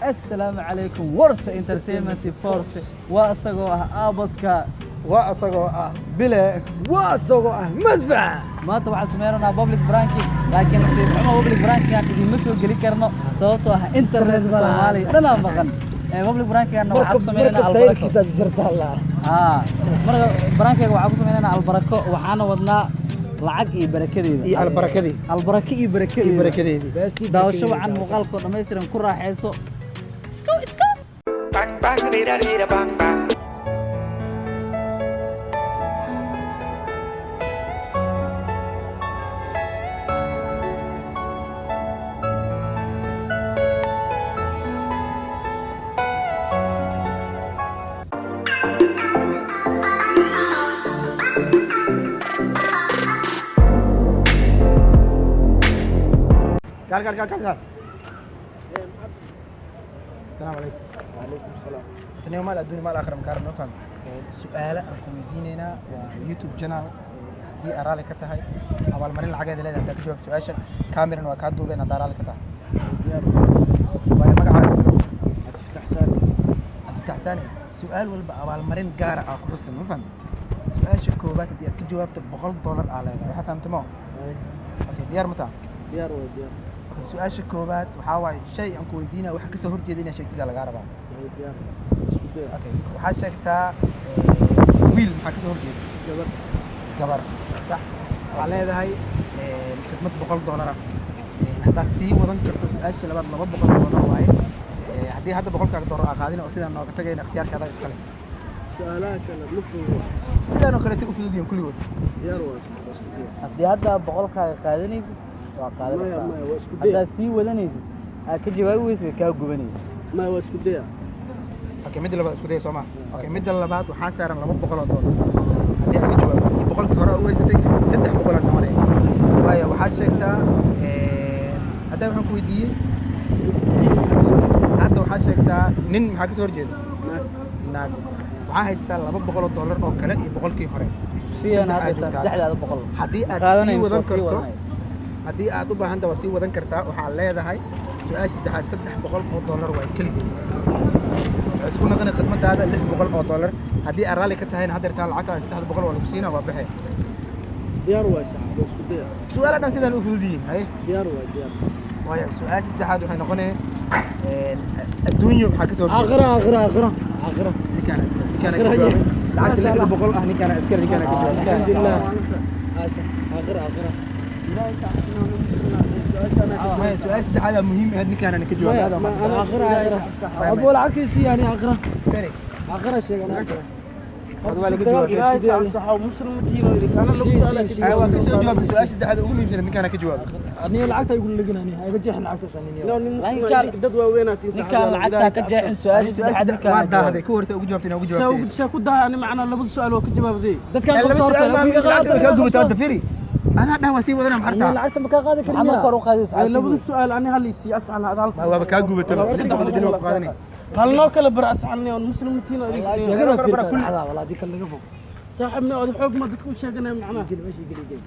Assalaamu calaykum warta Entertainment Force. Waa isagoo ah aabaska, waa isagoo ah bile, waa isagoo ah madfac. Maanta waxaan sameynaynaa public pranking, laakiin nasiib xumo public pranking idiinma soo geli karno, sababtoo ah internetka Soomaaliya dhanaa maqan. Public pranking waxaan ku sameynaynaa Albarako. Tayrkiisaas jirta Allah. Haa, marka prankiga waxaan ku sameynaynaa Albarako, waxaana wadnaa lacag iyo barakadeeda. Iyo Albarakadii. Albarako iyo barakadeeda. Iyo barakadeedii. Daawasho wacan, muuqaalkoo dhammaystiran ku raaxayso. Bang bang dida dida bang bang. Kaal, kaal, kaal, kaal, kaal. Asalaamu calaykum. Wacalaykum salaam. Tani maal adduun maal aakhira makaar noo fahmi. Su'aalo aan ku weydiinaynaa, waa YouTube channel. Haddii aad raalli ka tahay, abaalmarin lacageeda leedahay haddaa ka jawaab su-aasha. Kameran waa kaa duubeen haddaa raalli ka tahay. Waayo, magacaaga? Cabdifataax Saani. Cabdifatax Saani, su-aal walba abaalmarin gaara ah ku xusan, ma fahmi? Su-aasha koowaad haddii aad ka jawaabto, $100 aa leedahay. Waxaa fahamta ma? Okay, diyaar ma taha? Diyaar waa, diyaar. Okay, su-aasha koowaad waxaa waaye shay aan ku weydiinaya waxa kasoo horjeeda inaad sheegtida lagaa rabaa. Diyaar, isku daya. Okay, waxaa sheegtaa wiil maxaa kasoo horjeeda? Gabar. Gabar, sax. Waxaa leedahay khidmad $100 ah. Haddaad sii wadan karto su-aasha labaad, $200 waaye. Haddii hadda boqolkaaga dollar aa qaadina oo sidaan nooga tagayna, ikhtiyaarkaada iskale. Su-aalaha kale ma fududa. Sidaan oo kaleete u fudud yihiin kulligood. Diyaar waa, isku daya. Haddii hadda boqolkaaga qaadanaysid, waa qaadan Maya. kartaa. Maya, waa isku daya. Haddaad sii wadanaysid, aad ka jawaabi weysid, way kaa gubanaysa. Maya, waa isku daya. Okay, midda labaad isku daya soo maa? Okay, midda labaad waxaa saaran $200 haddii aad ka jawaabto, iyo boqolkii hore u haysatay, 300 aa noqonaya. Waayo, waxaa sheegtaa haddaa waxaan ku weydiiyey hadda, waxaa sheegtaa nin maxaa kasoo horjeeda? Naag. Naag. Waxaa haystaa $200 oo kale iyo boqolkii hore. Sidaan Saddex aad hadda joogtaa. Saddexdaada boqol Haddii aad sii qaadanayso, wadan sii karto, wadanayso. Haddii aad u baahan tahay, waa sii wadan kartaa. Waxaa leedahay su-aasha saddexaad $300 waay keligeed. Waxay isku noqonay khidmadaada $600. Haddii aad raalli ka tahayna, haddeertaan lacagtaada 300 waa lagu siinaa, waa baxee. Diyaar waa, saaxiib, waa isku daya. Su-aala dhan sidaan u fudud yihiin, haye. Diyaar waa, diyaar. Waayo, su-aasha saddexaad waxay noqonee adduunyo maxaa kasoo horjeeda? Aakhira, aakhira, aakhira, aakhira. Ninkaana ninkaana ka jawaabay lacagta 600 ah, ninkaana askari, ninkaana ka jawaabay. Alxamdulilah, aakhira, aakhira. Maya, su-aasha saddexaad muhiim ahayd, ninkaana ka jawaabay. Aad waa mahadsan. Aakhira, aakhira. Abo, lacagtiisii yani aakhira. Feri. Aakhira sheegan, aakhira. Waa laga jawaabay. Ay, waa ka soo jawaabtay su-aasha saddexaad ugu muhiimsan, ninkaana ka jawaabay. Aniga lacagta igu lagin, ani iga jeexin lacagtaas aniga. Ninkaan lacagtaa ka jeexin su-aasha saddexaad, waa ninkaan daahday ku horse ugu jawaabtay, ugu jawaabtay. Ku dahay ani macnaa labada su'aal waa ka jawaabday. Dadkan laba qabso horta. su'aal maa lacagta kaa gubataa hadda. Firi, adaa dhah waa sii wadana Aniga maxartaa. lacagta ma kaa qaadi karin. Maxaa marka hore u qaadaysa? Ay, labada su'aal ani hal isii ascal hal. Waaba kaa gubataba, 300 jilib ku qaadanay. Hal noo kala bara ascalni on muslimtiin. Jeegada Bara- fiirka kulli. dhacda walaa dii kale laga fog. Saaxibni ood xoog ma dadku u sheeganaya macnaa. Geli meesha, geli, geli.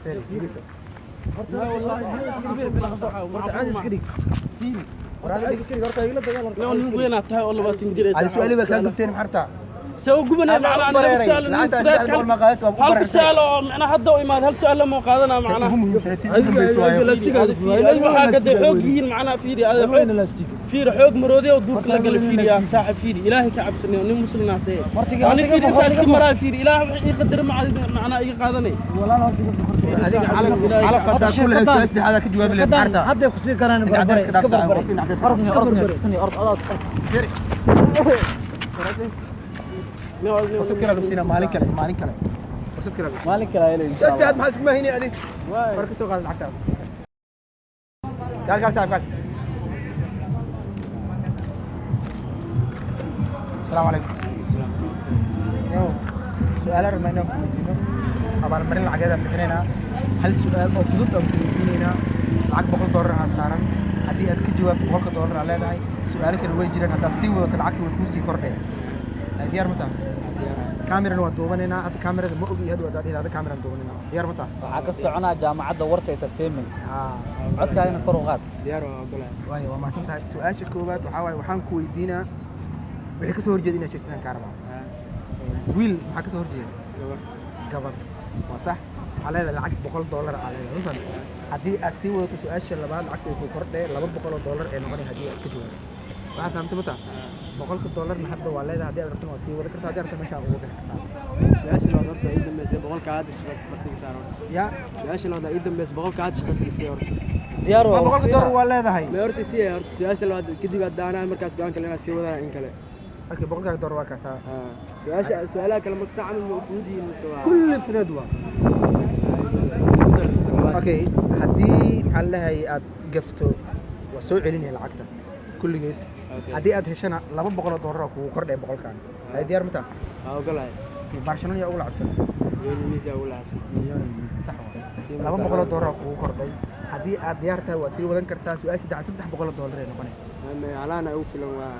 Firi, firiso. Horta caadi iska dhig. War Caadi iska dhig horta, igala dagaal horta. Nin Caadi iska dhig. weyn aad tahay oo 20 jir. Adi su'aali baa kaa gubteen maxartaa. Soo gubanaya Adaa u macnaa ani laba bareeray. su'aal nin Lacagtaas fudayd 300 ma qaadato, waa ku hal bareertay. su'aal oo macnaa hadda u imaad, hal su'aal lama qaadanaa macnaa. Ugu muhiimsan tii ugu dambaysa waayo. Laastiga Waxaa gaday xoog yihiin macnaa, fiiri ada weyn xoog laastiga. Fiiri, xoog maroodi oo duurka la galay. Horta Fiiri yaa laastiga. saaxib, fiiri, ilaahay ka cabsanay oo nin muslim ah tahay. Hortiga- Ani hortiga fiiri fog, intaas hortiga ka fog. maraa, fiiri, ilaahay wax ii qadar macnaa iga qaadanay. Walaal, horta iga fog horta. Adiga calaf calaf haddaa ku lahayd, su-aasha saddexaad ka jawaabi lahayd maxartaa. Hadday ku sii karaan Ninka barbare cadayska iska dhaafsa, barbare. horta in cadayska Horta iska barbare. Firi. Fursad kale lagu siinaa maalin kale, maalin kale. Fursad kale lagu siinaa. Maalin kale ayla insha Su-aasha Allah. saddexaad maxaa isku maahini adi? Hore ka soo qaad lacagtaada. Kaal, kaal, saaxiib, kaal. Asalaamu calaykum. Yow, su'aalo rabnaa inaan ku weydiino. Abaalmarin lacageed aan bixinaynaa. Hal su'aal oo fudud aan ku weydiinaynaa. Lacag $100 aa saaran. Haddii aad ka jawaabto, $100 aa leedahay. Su'aalo kale way jiraan, haddaad sii wadato lacagta way kuu sii kordheen. Ay, diyaar ma tahay? Kaamirana waa duubanaynaa hadda, kaamirada ma ogi hadda waa daadhihi hadda kaamiraan duubanaynaa. Diyaar ma tahay? Waxaa ka soconaa jaamacadda Warta Entertainment. Haa. Codkaagana kor u qaad. Diyaar waa, ogolahay. Waayo, waa mahadsan tahay. Su-aasha koowaad waxaa waaye, waxaan ku weydiinaa wixii kasoo horjeeda inaad sheegtaan kaa rabaa. Wiil maxaa kasoo horjeeda? Gabar. Gabar waa sax. Waxaa leedahay lacag $100 aa leedahay, ma fahamtay? Haddii aad sii wadato su-aasha labaad, lacagta ay ku kordhee, $200 ee noqonaya haddii aad ka jawaabto. Waxaa fahamtay ma taha? $100-na hadda waa leedahay. Haddii aad rabtana waa sii wada kartaa, haddii aad rabto meeshaa ugu bixi kartaa. Su-aasha labaad horta ii dambeysay, boqolka hadda shaqaysta bartiga saaran. Ya. Su-aasha labaad ii dambeysay, boqolka hadda shaqaysta sii horta. Diyaar waa waa. $100 waa leedahay. Ma horta sii horta su-aasha labaad, kadib hadda anaa markaas go-aan kale inaan sii wadaa in kale. Okay, $100-kaaga waa kaasaa. Su-aasha, su-aalaha kale marka saa camal ma fudud yihiin mise waa Kulli fudeed waa. Ugu dar labaad. Okay, haddii maxaa leeyahay aad gafto, waa soo celinaya lacagta kulligeed. Okay. Haddii aad heshana, $200 oo kugu kordhaya boqolkaan. Hay, diyaar ma taha? Waa ogolahay. Okay, Barcelona yaa ugu lacagta? Lionel Messi aa ugu lacagtay. Lionel Messi, sax waa. Sii $200 oo kugu kordhay. Haddii aad diyaar tahay waa sii wadan kartaa. Su-aal saddex, $300 ay noqonaya. Alaana ugu filan, waa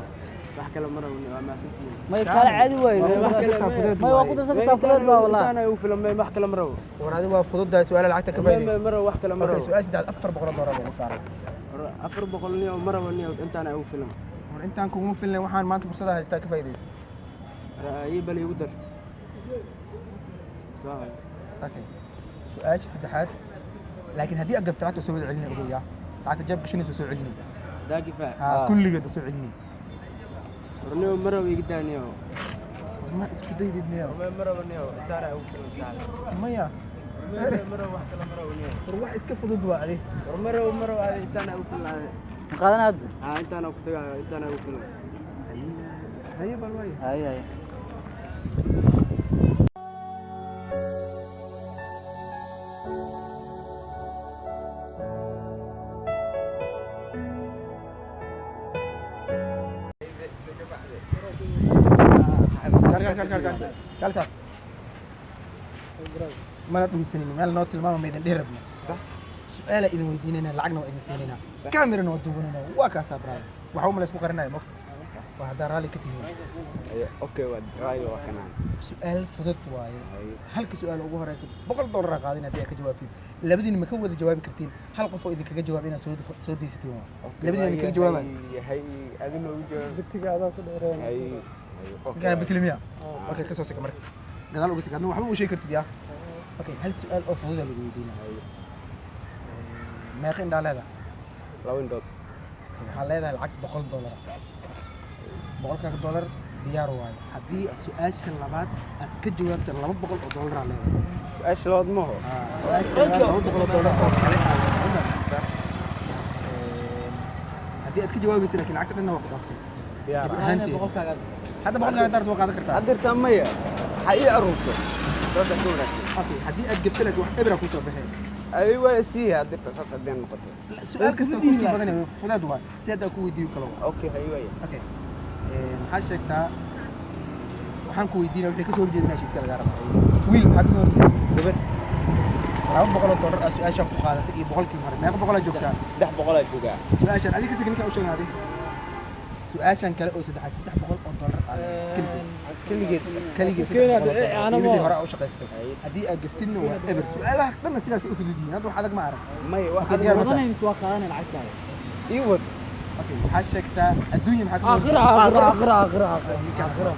wax kale ma rabno, waa mahadsantihiin. May kala caadi waaye. Waa ku darsan kartaa fudeed. May waa ku darsan kartaa, fudeed baa wallahi. Intaana ugu filan, may wax kale ma rabo. War adi waa fududahay, su-aalaha lacagta ka May faa'iidayso. ma rabo, wax kale ma Okay, rabo. su-aal saddex, $400 lagu saaray. 400 niyo ma rabo niyo, intaana ugu filan. War intaan kuguma filnay, waxaan maanta fursada haystaa ka faa'iidayso. Ii bal igu dar soo. Okay, su-aasha saddexaad, laakiin haddii aad gafto lacagta waa soo wada celinay, ogow yaa, lacagta jeeb gashanaysa waa soo celinay. Daa kifaa. Haa, kulligeed waa soo celinay. War niyo ma rabo, iga daa niyo. War ma isku daydid niyo? Ma rabo niyo, intaana ugu filan saaxiib. Maya. Ma rabo, wax kale ma rabo niyo. War wax iska fudud waa adi. War ma rabo, ma rabo adi, intaana ugu filan adi. Ma qaadan hadda? Haa, intaana ku tagaayo, intaana ugu filan. Haye, bal waaya. Hay hay. Kal kal kal kal kal saar. Mana dhunsanin meel noo tilmaama, maydin dhihi rabna. Su-aala idin weydiinayna, lacagna waa idin siinaynaa, kaamirana waa duubanayna, waa kaasaa brother. Waxa uma la isku qarinaya mogta waa haddaa raalli ka tihiin. Okay, waa raayo, waa kanaan. Su-aal fudud waaye. Halka su-aal ugu horeysa $100 qaadin haddii aad ka jawaabtiin. Labadiina ma ka wada jawaabi kartiin, hal qof oo idinkaga jawaab inaad soo soo deysatiin waa labadiina idinkaga jawaabay. Hay, adi noogu jawaab. Bitiga adaa ku dheereyn. Hay. Ninkaan bitlimiya. Okay, kasoo sika marka, gadaal uga sika, adna waxba u sheegi kartid yaa. Okay, hal su-aal oo fudud aa lagu weydiinaya. Meeqa indhaa leedahay? Laba indhood. Waxaa leedahay lacag $100 ah. $100-kaaga diyaar waaye. Haddii su-aasha labaad aad ka jawaabto, $200 aa leedahay. Su-aasha labaad maho? Su-aasha labaad $200 oo kale aa leedahay. Haddii aad ka jawaabaysa, laakiin lacagta dhanna waa ku dhaaftay Diyaar. Gebi ahaanteed. Hadda boqolkaaga daarta waa qaadan kartaa. Hadirtaa maya, waxaa ii aruurto saasa ka wanaagsan. Okay, haddii aad gabto laakiin wax ebra kusoo baxee. Ay, waa sii hadirta saas haddii noqotay. Su-aal kasta waa kusii badanaya, fudaad waa si hadda ku weydiiyo kale waa. Okay, hay waaya. Okay, maxaa sheegtaa, waxaan ku weydiinaya wixii kasoo horjeeda inaad sheegta lagaa rabaa. Wiil maxaa kasoo horjeeda? Gabar. $200 aa su-aashaan ku qaadatay iyo boqolkii hore, meeqa boqolaa joogtaa? 300-aa joogaa. Su-aashaan adiga kasii ninkaa u sheegan adi su-aashaan kale oo saddexaad $300 aa keligeed. Keligeed. Keligeed $300 iyo wixii hore aa u shaqaysatay. Haddii aad gaftidna waa eber. Su-aalaha dhanna sidaas u fudud yihiin, hadda wax adag ma arag. Maya, wax Okay, diyaar ma tahay? Wadanay mise waa qaadanay lacagtaada? Ii wad. Okay, waxaa sheegtaa adduunya maxaa kasoo aakhira aakhira aakhira aakhira.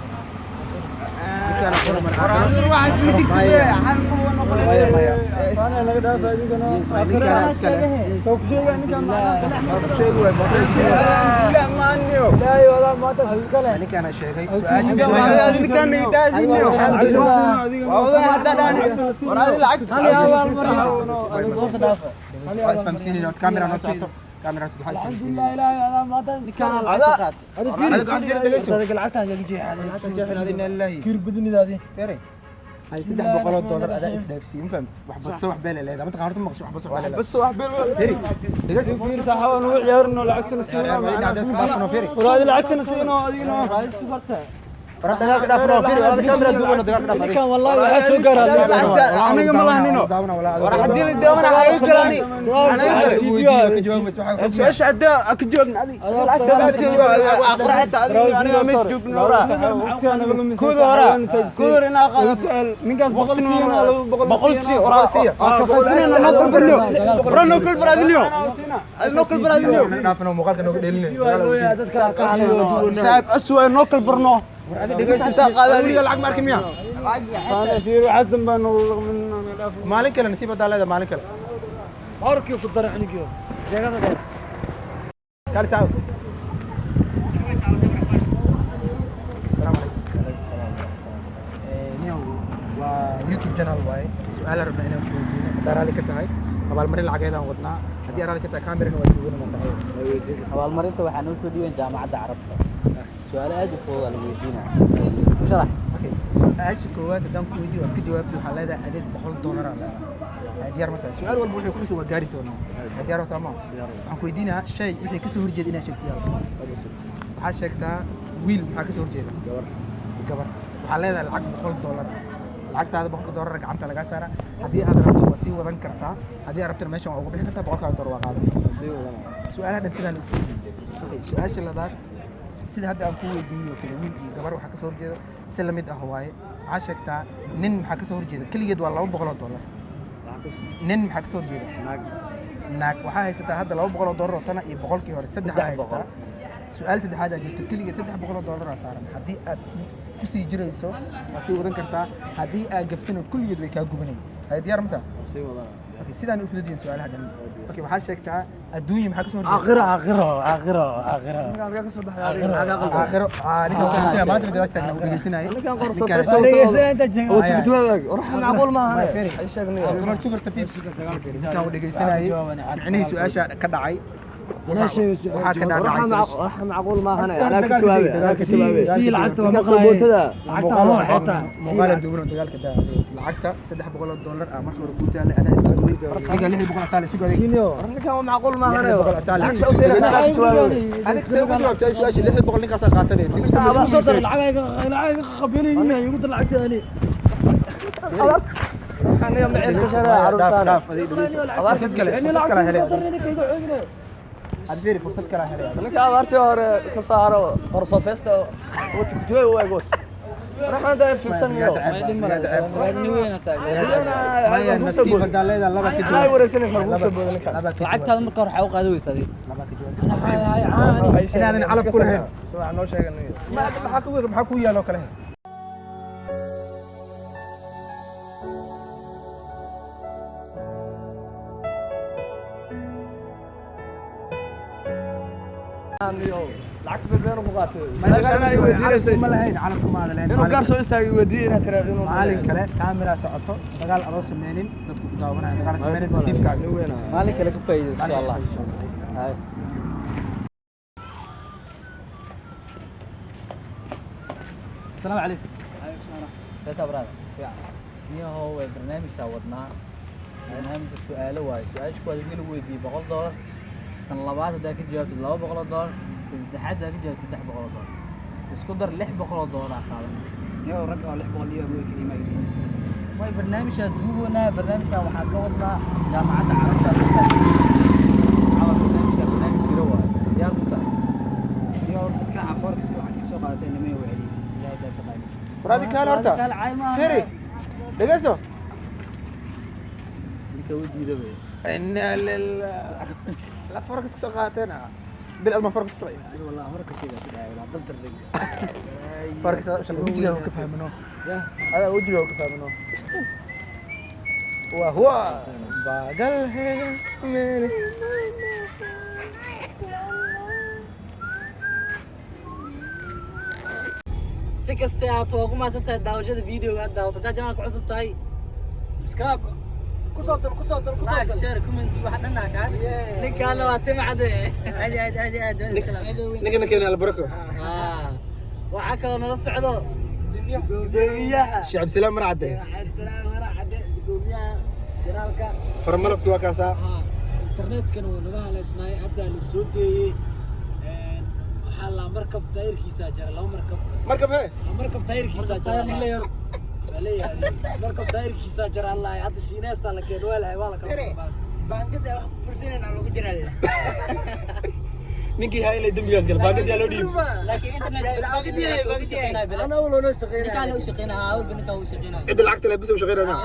Ninkaan aakhira mar War adiga waxaas ma digtide, xal ma waa Maya, maya. noqonaysa. Faana laga dhaafa adigana. Ninkaan iskale. Soo ku sheega ninkan macnaha. Waa ku sheegi waay, boqolkiiba. Alhamdulillah, maaniyo. Ilaahay wadaa maanta iskale. Ninkaana sheegay su-aasha. Ninkaan idaadiniyo. Waa wadan haddaa dhahani. War adi lacag. Goobta dhaafa. Waxaa isfahamsiinayna, kaamira noo socoto, kaamira noo socoto, waxaa Alxamdulillah, isfahamsiinayna. Ilaahay wadaa maanta Ninkaan iskale. lacagta qaatay. Adi fiiri. Adiga gacanta fiiri, dhegeyso. Adiga lacagtaan laga jeexay. Lacagta jeexin adina lillahi. Kiir badanidaadi. Fiiri. Hay, $300 adaa isdhaafsiin, ma fahamtid? Wax badso wax beel ay leedahay, mataqaan horta maqasho wax badso wax beel ay leedahay. Bas wax beel. Fiiri, dhegeyso. Fiir saaxiib, nugu ciyaarno, lacagtana siino. Ciyaar, ciyaar, iska dhaafno, fiiri. Walaal lacagtana siino adigana. Raadis sugarta. Dagaalka dhaaf noo fiiri, wada kaamira duubana dagaalka dhaaf. Ninkan wallahi waxaa soo gaaraa. Aniga ma lahnino. War haddii la daamana ha iga galaani. Ana iga galay. Ka jawaab waxa. Su'aasha hadda ka jawaabna adiga. Aakhira xitaa adiga aniga meesha joogno hora. Kooda hora. Kooda hora inaa qaado. Ninkaas 100 siina, 200. 100 sii hora. Qadsanayna noo kala barniyo. Hora noo kala baraadiniyo. Adiga noo kala baraadiniyo. Dhaafno muuqaalka nooga dheelinay. Saaxiib aswaa noo kala barno. War adiga dhegeyso, adiga lacag ma arkin miya? Maalin kale nasiib hadaa leedahay, maalin kale. Horkii ku daray cunugii jeegada dheer. Kaali saaxiib. Asalaamu calaykum. Niyow, waa YouTube channel waaye. Su'aal rabna inaan ku weydiino. Saa raalli ka tahay, abaalmarin lacageedaan wadnaa. Haddii raalli ka tahay, kaamirana waa duubanayna saaxiib. Abaalmarinta waxaa noo soo dhiibeen Jaamacadda Carabta. Su-aalo aad u fudud aa lagu weydiinaa, isu sharax. Okay, su-aasha koowaad haddaan ku weydiiyo waad ka jawaabtay, waxaa leedahay adeeg $100 aa leedahay. Diyaar ma tahay? Su-aal walba wuxuu ku dhisan waa gaari doonaa. Diyaar ma tahay? Ma waxaan ku weydiinayaa shay wixii kasoo horjeeda inaad sheegto. Waxaad sheegtaa wiil maxaa kasoo horjeeda? Gabar. Gabar. Waxaa leedahay lacag $100 ah. Lacagtaada $100 gacanta lagaa saaraa. Haddii aad rabto waa sii wadan kartaa, haddii aad rabtana meeshan waa uga bixi kartaa, $100-kaaga waa qaadan. Su-aalaha dhan sidaan u fududiin. Okay, su-aasha labaad, sida hadda aan ku weydiiyey oo kale, wiil iyo gabar waxaa kasoo horjeeda si lamid ah waaye. Waxaa sheegtaa nin maxaa kasoo horjeeda? Keligeed waa $200. Nin maxaa kasoo horjeeda? Naag. Waxaa haysataa hadda $200 oo tana iyo 100-kii hore, saddex aa haysataa. Su-aal saddexaad aa jirto, keligeed $300 aa saaran. Haddii aad sii kusii jirayso waa sii wadan kartaa, haddii aad gaftana kulligeed way kaa gubanayaan. Hay, diyaar ma tahay? Okay, sidaan u fudud yihiin su-aalaha dhan. Okay, waxaa sheegtaa adduunya maxaa kasoo horjeeda? Aakhiro, aakhiro, aakhiro, aakhiro. Aakhiro. Ninkan wuxuu dhegeysanaya maanta gadaasha taagna uu dhegeysanayay. Macquul maaha. Sugar tartiib. Ninkan uu dhegeysanayay micnihii su-aasha ka dhacay waxaa ka dhacay. Macquul maahan. Anaa ka jawaabay, anaa ka jawaabay. Sii lacagta waa maqlaayay. Lacagta waa xitaa. Muuqaala duuban oo dagaalka daa. Lacagta $300 ah marka hore kuu taallay adaa iska gubay. Ninka 600 asaale sugu adeeg. Ninkan waa macquul maahan. Adig see ugu jawaabtay su-aasha 600 ninkaasaa qaatay bay tiri. Igu soo dar lacag, lacag qabyanayn, igu dar lacagta ani. Dhaaf dhaaf, adig dhegeyso. Fursad kale, fursad kale helay. Aad fiiri, fursad kale helay. Ninka abaartii hore ka saaro qorsofeesta oo tuktuwe u egood. Waxaan daa fiksan iyo. Maya, nasiib hadaa leedahay laba ka Anaa jawaab. wareysanaysaa kugu soo booda ninka. Laba ka jawaab. Lacagtaada marka hore waxaa u qaadi weysa adiga. Laba ka jawaab. Inaadan calaf ku lahayn. Soo noo sheegan. Maxaa ku maxaa ku yaalo kale? Lacagta been ku qaatay. Ma lahayn calafku, ma lahayn. Inuu gaar soo istaagay weydiiyay inaad tiraahdo inuu Maalin kale kaamira socoto, dagaal adoo sameynin, dadku ku daawanaya dagaal sameynin, nasiibkaaga. Maalin kale ka faa'iido insha Allah. Hay. Asalaamu calaykum. Kayfa brother? Fiican. Niyahow, way barnaamijaa wadnaa. Barnaamijka su'aalo waaye. Su-aasha kuwaad hadii lagu weydiiyey $100, tan labaad haddaa ka jawaabtid $200, tan saddexaad haddaa ka jawaabtid $300, isku dar $600 aa qaadan. Yow, rag oo 600 iyo awoodi kaliya ma igeysa. Way barnaamijaa duubanaa. Barnaamijkan waxaa ka wadnaa Jaamacadda Carabta. Camal barnaamijka barnaamij jiro waaye. Diyaar ku tahay? Yow, dadka aan forex lacag ka soo qaadatay nimay wacdi ilaahay daa taqaani. War adi kaale horta. Fiiri. Dhegeyso. Ninka u diida bay. Inna lillahi. La forex ka soo qaateen bil alma forex ku socday. Wallahi hore ka sheegaa sida ay dad dardag. Forex wajiga uu ka fahmino. Hada wajiga uu ka fahmino. Wa huwa bagal hai mere. Si kasta ahaato, waa ku mahadsan tahay daawashada videoga aad daawato. Haddaad janaalka cusub tahay, subscribe kusoo dal, kusoo dal, kusoo dal. Share, comment, wax dhan aa kaa. Ninkaana waa Timcade. Aad aad aad aad. Ninka keena albarako. Waxaa kaloo nala socdo gudoomiyaha. Sheekh Cabdisalaam Marcade. Cabdisalaam Marcade, gudoomiyaha janaalka. Farmalabki waa kaasaa. Internetkan wuu naga haleysnaay, hadda la soo deeyey. Waxaa la Markab taayirkiisa jara, laba markab. Markab hee? Markab taayirkiisa jara. Markab taayirkiisa jara Allah, hadda Shiineesta la keen waa la waa la kala. Baangada wax bursanayna lagu jiraa. Ninkii haylay dembigaas gal, baangad yaa loo dhiib. Laakiin internet baangada. Ana walo noo shaqeynaya. Ninkaan u shaqeynaa, awalba ninkaan u shaqeynaa. Cidda lacagta leh bis u shaqeynaya ma.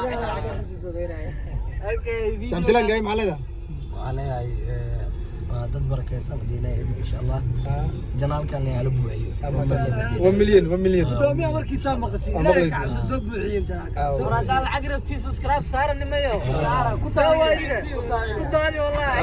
Okay. Shamsilaan gay, maxaa leedahay? Waxaan leeyahay waa dad barakeysan diinay, insha Allah channelkan la buuxiyo. 1 million, 1 million. Gudoomiyaha warkiisa maqashay. Ilaahay ka cabso, soo buuxiyeen channelka. War haddaa lacag rabtiin, subscribe saara nimayo. Saara ku taali. Ku taali wallahi.